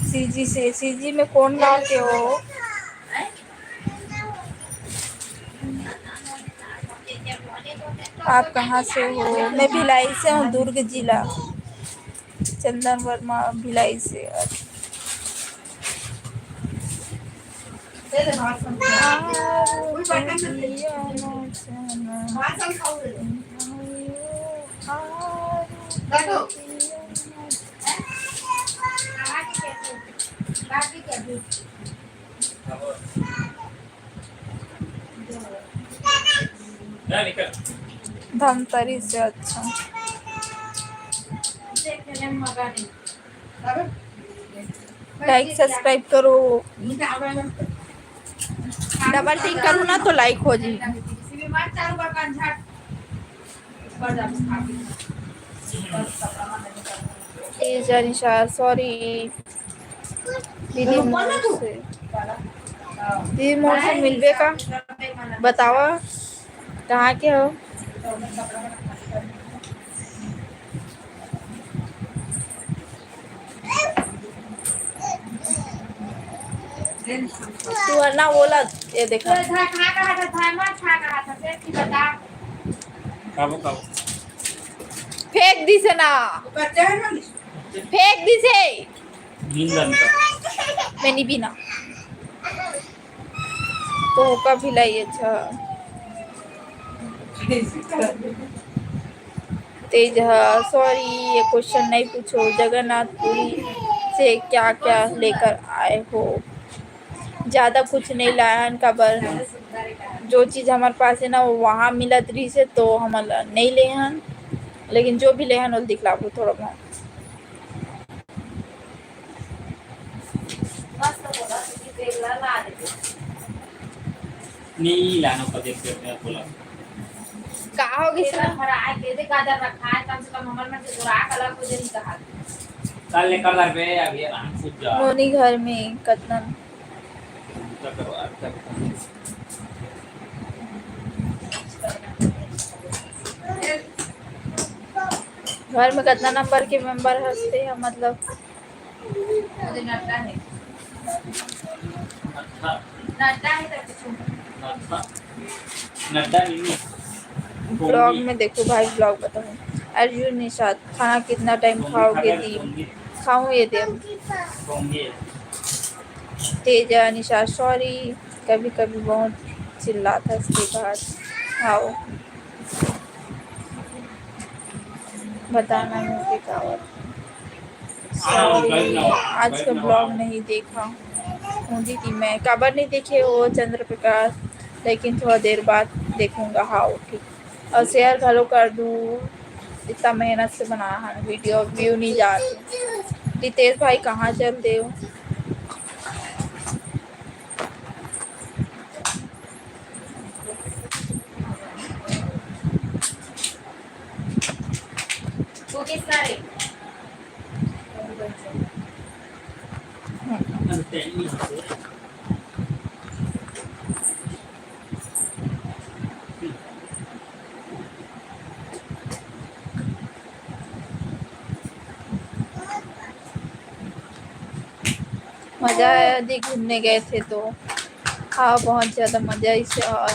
सीजी से, सीजी में कौन गाँव के हो? आप कहाँ से हो? मैं भिलाई से हूँ, दुर्ग जिला। चंदन वर्मा भिलाई से। धमतरी से। अच्छा, like subscribe करो, double tick करो ना तो like हो जाए। ए जानिशा, sorry। दीदी मोर से, दीदी मोर से मिलबे का? बतावा, कहाँ के हो? तू हर ना बोला, ये देखा। खाबो, खाबो। फेंक दिसे ना। फेंक दिसे। नींद अंत। मैं नहीं पीना। तो का भिलाई, अच्छा। तेज ह, सॉरी, ये क्वेश्चन नहीं पूछो। जगन्नाथपुरी से क्या क्या लेकर आए हो? ज़्यादा कुछ नहीं लायन, काबर जो चीज़ हमारे पास है ना, वो वहाँ मिलत रहिस हे, तो हमन ला नहीं ले हन, लेकिन जो भी ले हन, ओला दिखलाबो थोड़ा बहुत। मस्त बोला, तुझी तेल ला ला दे। नहीं लानो का देख के मैं बोला। का हो गया तेल ना? भरा है, दे दे, गाजर रखा है, कम से कम हमर मन से जुड़ा कला को दे नहीं कहा। कल लेकर ला बे, अभी आराम से जा। नोनी घर में कतना? पूजा करो, आरती करो। घर में कतना नंबर के मेंबर हस ते ह, मतलब? मुझे नड्डा है। नड्डा। नड्डा है तो कुछ नड्डा। नड्डा नहीं है। ब्लॉग में देखो भाई, ब्लॉग बताओ। अर्जुन निषाद, खाना कितना टाइम खाओगे दी? खाऊं ये दे। तेजा निषाद, सॉरी, कभी कभी बहुत चिल्लात हस के बाद। आओ। बताना मुझे का बात। सॉरी, आज का ब्लॉग नहीं देखा हूँ दीदी मैं। काबर नहीं देखे हो चंद्र प्रकाश, लेकिन थोड़ा देर बाद देखूंगा। हाँ, ठीक। और शेयर घलो कर दूँ, इतना मेहनत से बना है वीडियो, व्यू नहीं जाते। रितेश भाई कहाँ चल दे हो? तू किस ना रे? मज़ा आया जी, घूमने गए थे तो। हाँ, बहुत ज़्यादा मज़ा इसे। और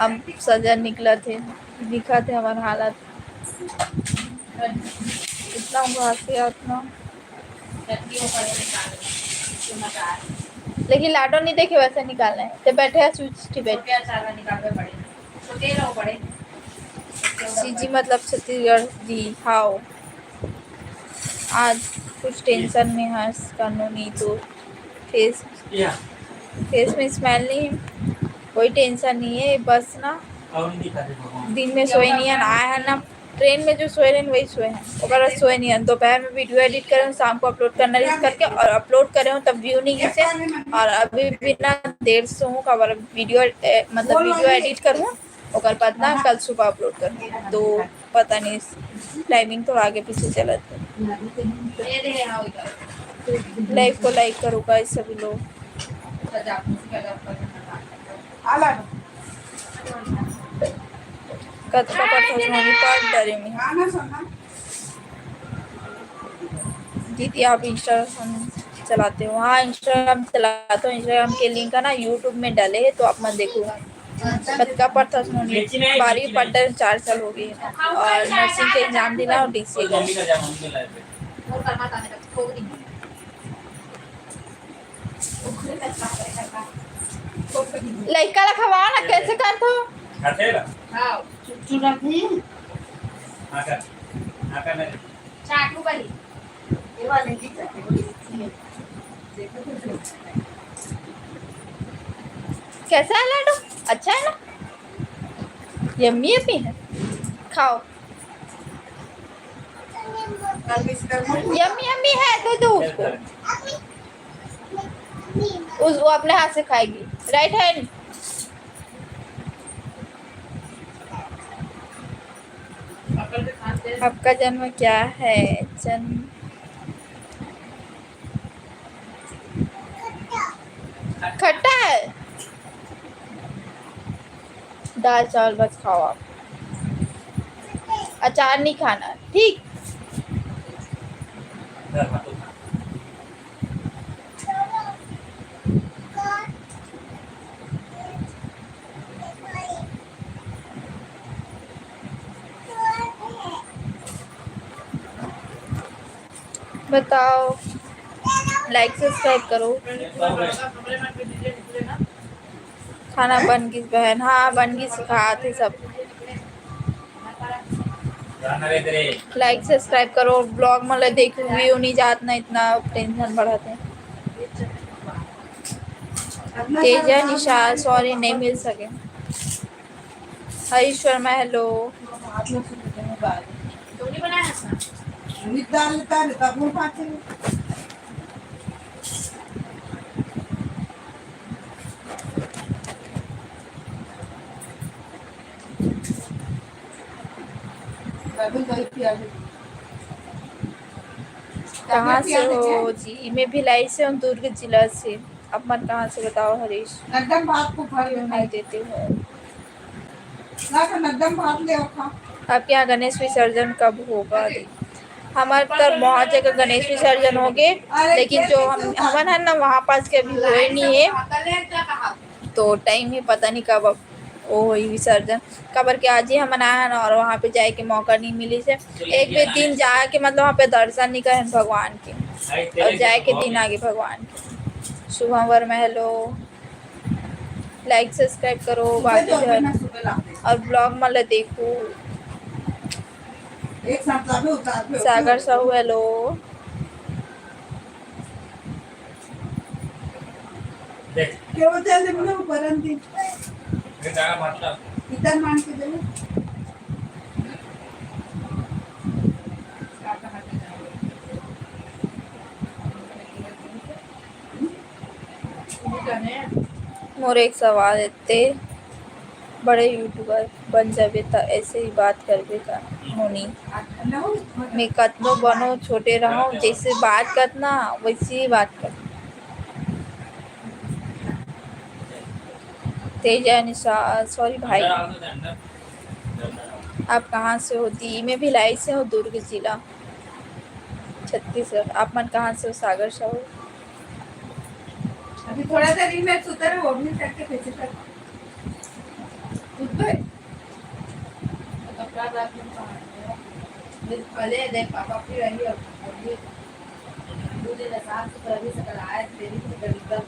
अब सजा निकलत हे, दिखत हे हमर हालत। इतना उबासी हे, इतना। लेकिन लाडो नहीं देखे वैसे निकालना है। ते बैठे हैं, स्विच टिबेट। सीजी मतलब छत्तीसगढ़ जी, हाव। आज कुछ टेंशन में हस, कानूनी तो फेस, फेस में स्माइल नहीं है, कोई टेंशन नहीं है। बस ना दिन में सोए नहीं है, आए हैं ना ट्रेन में जो सोए रहे वही सोए हैं, ओकर बाद सोए नहीं है। दोपहर में वीडियो एडिट करे हूँ, शाम को अपलोड करना रिस्क करके, और अपलोड करे हूँ तब व्यू नहीं गिसे, और अभी भी ना देर से हूँ, काबर वीडियो, ए, मतलब वीडियो एडिट करूँ, ओकर बाद ना कल सुबह अपलोड करूँ, तो पता नहीं टाइमिंग थोड़ा आगे पीछे चलत हे। लाइव को लाइक करो गाइस सभी लोग। कतका पढ़थस मम्मी? पढ़ डरे में। दीदी, आप Instagram चलाते हो? हाँ, Instagram चलाता हूँ। Instagram के लिंक है ना YouTube में डाले है, तो आप मत देखो। कतका पढ़थस नोनी? बारहवीं पढ़ डरे, चार साल हो गए। और नर्सिंग के एग्जाम देना और डीसीए का। लइका ला खवाओ ना, कैसे करथो? खाथे ला? हाँ, चुटचुट रखी। हाँ कर, हाँ कर ना। चाटू बनी। ये वाले की चाटू बनी। कैसा है लाडू? अच्छा है ना? यम्मी यम्मी है, खाओ। यम्मी यम्मी है, दे दो उसको। उस, वो अपने हाथ से खाएगी। Right hand. आपका जन्म क्या है? जन्म दाल चावल बस खाओ आप, अचार नहीं खाना, ठीक? बताओ, like subscribe करो। खाना बन गिस बहन, हाँ बन गिस, खात हे सब। Like subscribe करो, vlog मन ला देखो, view नहीं जात ना, इतना tension बढ़त हे। तेजा निशा, sorry, नहीं मिल सके। हरीश वर्मा, hello। कहाँ से हो जी? मैं भिलाई से हूँ, दुर्ग जिला से। आप मन कहाँ से बताओ हरीश? नड्डम भात को भर लो, नहीं देते हो। ना तो नड्डम भात ले आओ, खा। आपके यहाँ गणेश विसर्जन कब होगा दी? हमार तर बहुत जगह गणेश विसर्जन हो गए, लेकिन जो हम, हमन है ना, वहाँ पास के अभी होए नहीं है, तो time ही पता नहीं कब अब वो होई विसर्जन। काबर के आज ही हमन आए हन और वहाँ पे जाए के मौका नहीं मिलिस हे। एक भी दिन जाए के, मतलब, वहाँ पे दर्शन नहीं करे हन भगवान के, और जाए के दिन आगे भगवान के। Shubham Verma, hello। Like subscribe करो बाकी झन, और vlog मन ला देखो। सागर साहू, hello। देख। केवल तेल दे, मुझे ऊपर आने दे। ये जाना भात ला। इधर मान के दे। मोर एक सवाल हे, ते बड़े YouTuber बन जाबे त ऐसे ही बात करबे का नोनी? मैं कतनो बनो छोटे रहूं, जैसे बात करना वैसे ही बात कर। तेजा निशा, sorry भाई, आप कहाँ से हो? दी, मैं भिलाई से हूँ, दुर्ग जिला, छत्तीसगढ़। आप मन कहाँ से हो? सागर साहू। अभी थोड़ा सा दिन में सुता रहे, वो भी करके कैसे कर? उठ गए? तो कपड़ा रात में पहन लिया। भले देख, पापा फिर आई अब, अभी दो दिन साफ सुथरा भी से कराए, तेरी भी गरीब का।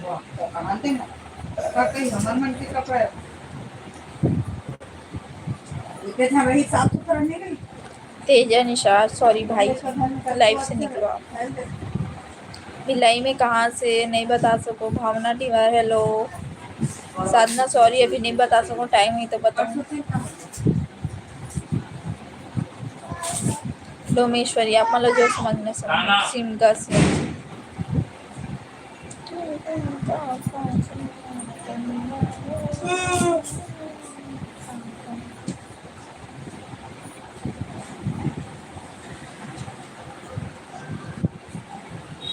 वाह, तो कमाते हैं। का कहीं हमर मन के कपड़ा है। इतने वही साफ सुथरा नहीं रही। तेजा निशा, sorry भाई, live से निकलो आप। भिलाई में कहाँ से, नहीं बता सको। भावना टीवार, hello। साधना, sorry, अभी नहीं बता सको, time ही तो बताऊँ। डोमेश्वरी, आप मतलब जो समझ में समझ, सिमगा से।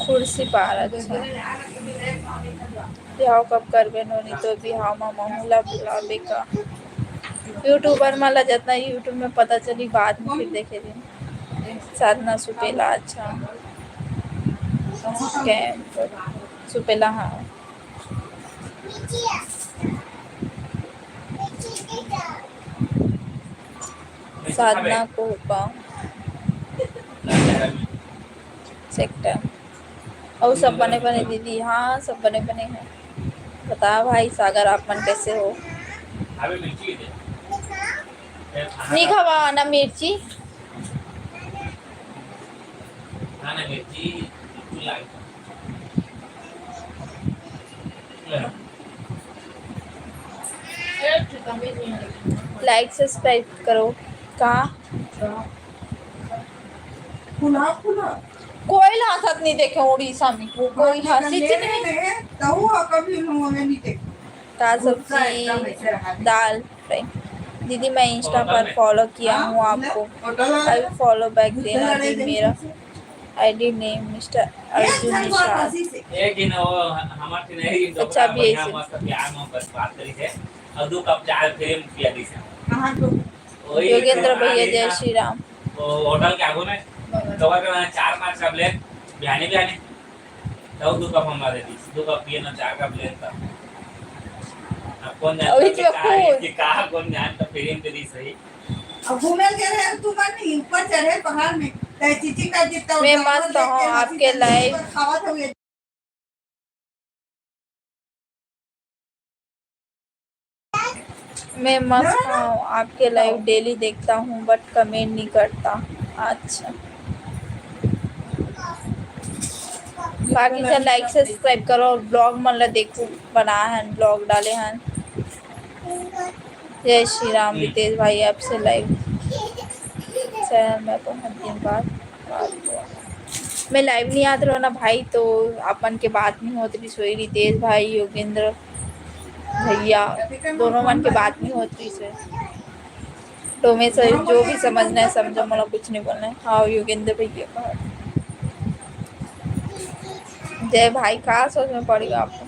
खुर्सीपार, अच्छा। बिहाव कब करबे नोनी? तो बिहाव म महू ला बुलाबे का? YouTuber मन ला जतना YouTube में पता चली, बाद में फिर देखे दिन। साधना सुपेला, अच्छा। कैंप सुपेला, हाँ। साधना कोहका सेक्टर। अउ सब बने बने दीदी? हाँ, सब बने बने हैं। बता भाई सागर, आप मन कैसे हो? नहीं खवा ना मिर्ची। Like subscribe करो का? कोई ला हंसत नहीं देखे उड़ीसा में, कोई हंसी नहीं। का सब्जी, दाल fry। दीदी, मैं Insta पर follow किया हूँ आपको। I will follow back देना जी। मेरा ID name Mister Arjun Nishad. अच्छा, अभी ऐसे। अउ दू कप चाय फ्री में पिया दिस। कहाँ तो? वही योगेंद्र भैया, जय श्री राम। वो होटल के आगू में, तो वहाँ पे चार पाँच कप ले, बिहानी बिहानी। तो दू कप हम दे दिस, दू कप पिए ना, चार कप ले तब। अब कौन जानता अभी कि तो कहाँ, कौन? कि कहाँ, कौन जानता, फ्री में दे दिस सही। अब घूमे के रहे तू, मन नहीं ऊपर चढ़े पहाड़ में, तय चीची का जितना मैं उठाओ, मस्त लेके हूँ हाथी आपके चढ़ के live। ऊपर खावत हुए। मैं मस्त हूँ, आपके live daily देखता हूँ, but comment नहीं करता। अच्छा, बाकी सब like subscribe करो, vlog मन ला देखो, बना है, vlog डाले हैं। जय श्री राम रितेश भाई, आपसे live channel में बहुत दिन बाद बात हुआ। मैं live नहीं आत रहो ना भाई, तो अपन के बात नहीं होत रही सोई, रितेश भाई, योगेंद्र भैया, दोनों मन के बात नहीं होत रही सोई। तो मैं सर, जो भी समझना है समझो, मोला कुछ नहीं बोलना है। हाँ, योगेंद्र भैया का। जय भाई, का सोच में पड़ गया आपको?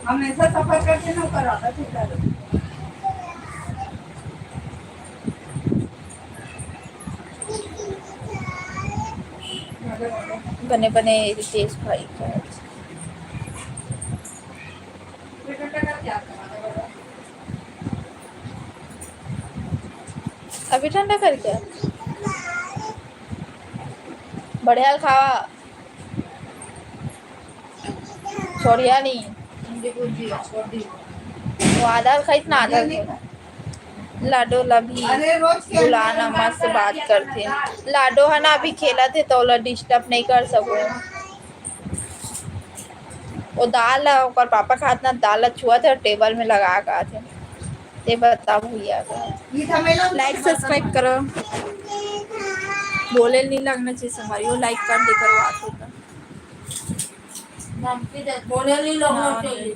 हमेशा सफर करके ना ऊपर आता था। बने बने रितेश भाई का। अभी ठंडा करके बढ़िया खावा। छोड़िया नहीं। वो आधा खाई ना, आधा खाई। लाडो ला भी अरे, रोज के बुलाना, मस्त बात करथे। लाडो है ना, अभी खेलत हे, तो ओला disturb नहीं कर सको। वो दाल ला ओकर पापा खात ना, दाल ला छुआ थे और टेबल में लगा के आथे। ते बता भैया, like subscribe करो, बोले नहीं लगना चाहिए संगवारी, वो like कर दे करो, आते तो। बोले नहीं लगना चाहिए।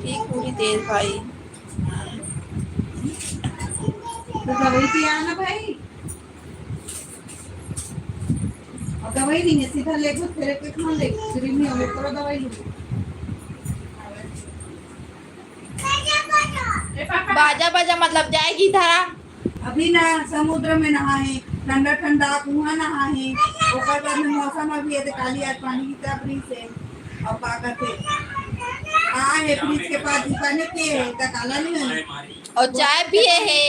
ठीक पूरी तेज भाई। तो दवाई पिया ना भाई। और दवाई नहीं है, सीधा ले दो, तेरे पेट में ले, फ्री में हो, पूरा दवाई लो। बाजा बाजा मतलब जाएगी धारा। अभी ना समुद्र में नहाए, ठंडा ठंडा कुआं नहाए, ओकर बाद में मौसम अभी है, तो काली आज पानी की तब रही से, और का कहते, हाँ, ये फ्रिज के पास दुकान के है, तो काला नहीं है। और चाय पिए है।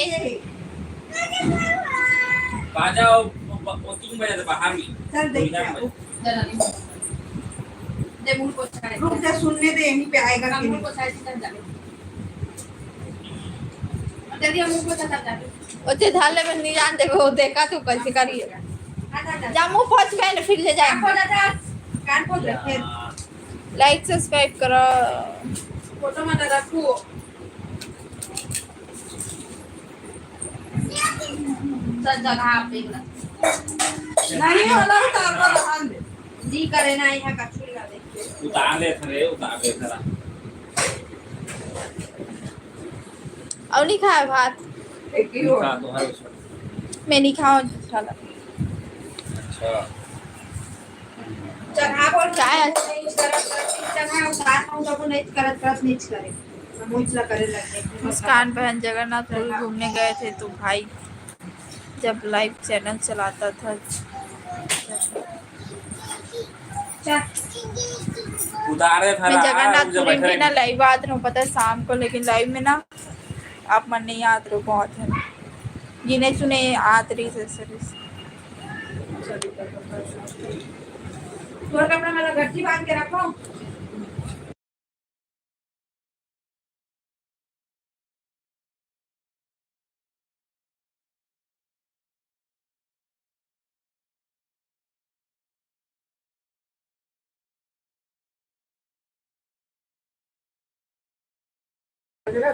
बाजा वो, वो, वो तीन बजे से बाहर में। चल देख, दे मुंह को चाय। रुक जा, सुनने दे, यहीं पे आएगा कि नहीं। जल्दी हम मुंह को चाय। ओते धाले में नहीं जान देबो, देखा तू कैसे करिए। जा मुंह पोछ पहले, फिर ले जाए। कान खोल दे, फिर। Like subscribe करो। फोटो मत रखो। सब जगह आप देख लो। नहीं होला तो आप रहन दे। जी करे ना, यहाँ कछुई ना देखे। उतार दे थे रे, उतार दे थे। और नहीं खाया भात? एक ही हो। खा तो है उसमें। मैं नहीं खाऊं साला। अच्छा। चढ़ाव और चाय। चढ़ाव, साथ में तो नहीं करत, करत नहीं करे। हम उजला करे लगे। मुस्कान बहन जगन्नाथपुरी घूमने गए थे तो भाई जब live channel चलाता था। उतारे था मैं ना, जगन्नाथपुरी जब में ना live आत रहूं, पता है, शाम को, लेकिन live में ना आप मन नहीं आत रहो, बहुत है गिने चुने आत रही से, से। तोर कपड़ा मेरा घट्टी बांध के रखो।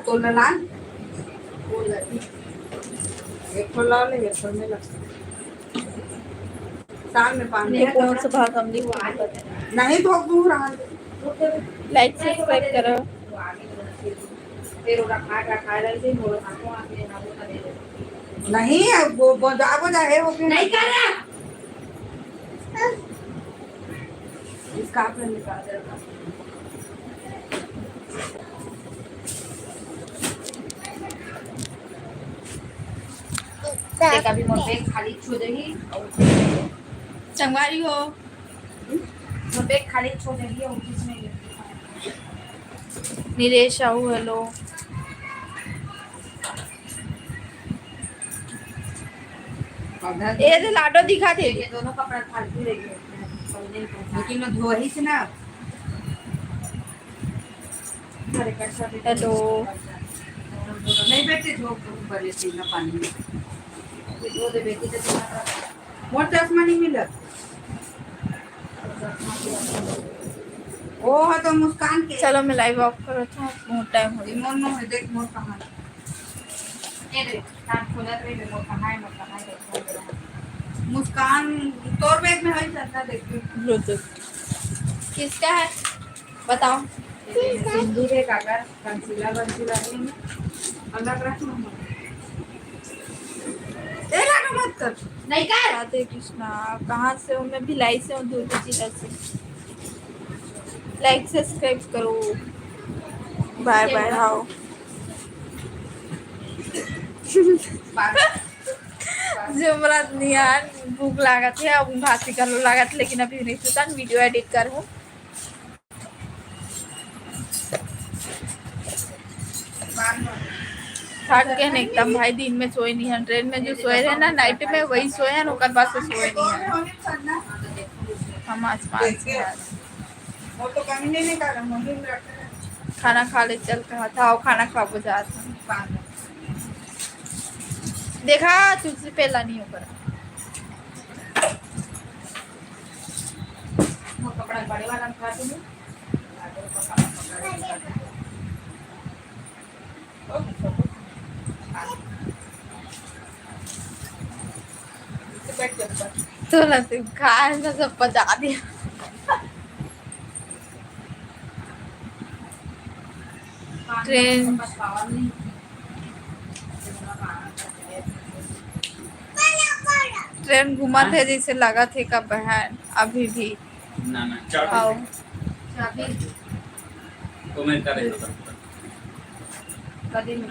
तो ननान, एक ठो ला ले, एक ठो में ला। शाम में पानी ये कौन सा भाग हम लिख के पता नहीं, तो दूर आ। Like subscribe करो। नहीं, अब वो बजा, बजा है, वो फिर नहीं कर रहा। का कर निकाल दे। देख, अभी मोर बैग खाली छो देही। संगवारी हो, मोर बैग खाली छो देही और कुछ नहीं लेती। निलेश साहू, हेलो। ए दे लाडो दिखा दे। ये दोनों कपड़ा फालतू रह गए। लेकिन वो धोही से ना। हेलो। नहीं बेटे, धो, धो, ऊपर ले सीना पानी में। ये धो दे बेटी, तो तुम्हारा मोर चश्मा नहीं मिला। वो है तो मुस्कान के। चलो, मैं लाइव ऑफ करत हूँ, बहुत टाइम हो गया। मोर नो है, देख मोर कहाँ है। ये देख, कान खोलत रही, मोर कहाँ है, मोर कहाँ है, देख, खोल दे रहा है। मुस्कान, तोर बैग में है, चलता देख। ब्लूटूथ किसका है, बताओ। सिंदूर है, काकर, कंसीलर, वंसीलर है ना? अलग रख लो। ए, लाडो मत कर। नहीं कर। राधे कृष्णा, कहाँ से हो? मैं भिलाई से हूँ, दुर्ग जिला से। लाइक सब्सक्राइब करो। बाय बाय, हाओ। जुमरत निहान, भूख लागत है, अब भात निकालो लागत, लेकिन अभी नहीं सुतन, वीडियो एडिट कर हूँ। थक के न एकदम भाई, दिन में सोए नहीं है, ट्रेन में जो सोए रहे ना, नाइट में वही सोए हैं, ओकर बाद से सोए नहीं है। हम आसमान से हैं। खाना खा ले चल कहा था, आओ खाना खाबो जात हन। देखा, तुझसे पहला नहीं होकर। वो कपड़ा बड़े वाला निकाल दूंगी। तो ना तू खाए ना, सब पचा दिया। ट्रेन, ट्रेन घूमत हे जैसे लगत हे का बहन अभी भी? ना, ना, चाबी आओ। चाबी। वो मैं कर देता हूँ। कभी नहीं।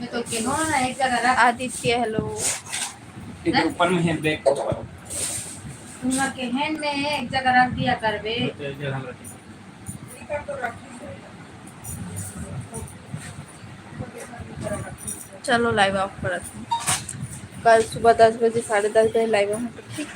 मैं तो केनो ना एक जगह रख। आदित्य, हेलो। इधर ऊपर में है, बैग के ऊपर। तुम लोग के हैंड में एक जगह रख दिया करबे। तो एक जगह हम रखेंगे। चलो, लाइव ऑफ करत हूँ। कल सुबह दस बजे, साढ़े दस बजे लाइव हूँ, तो ठीक।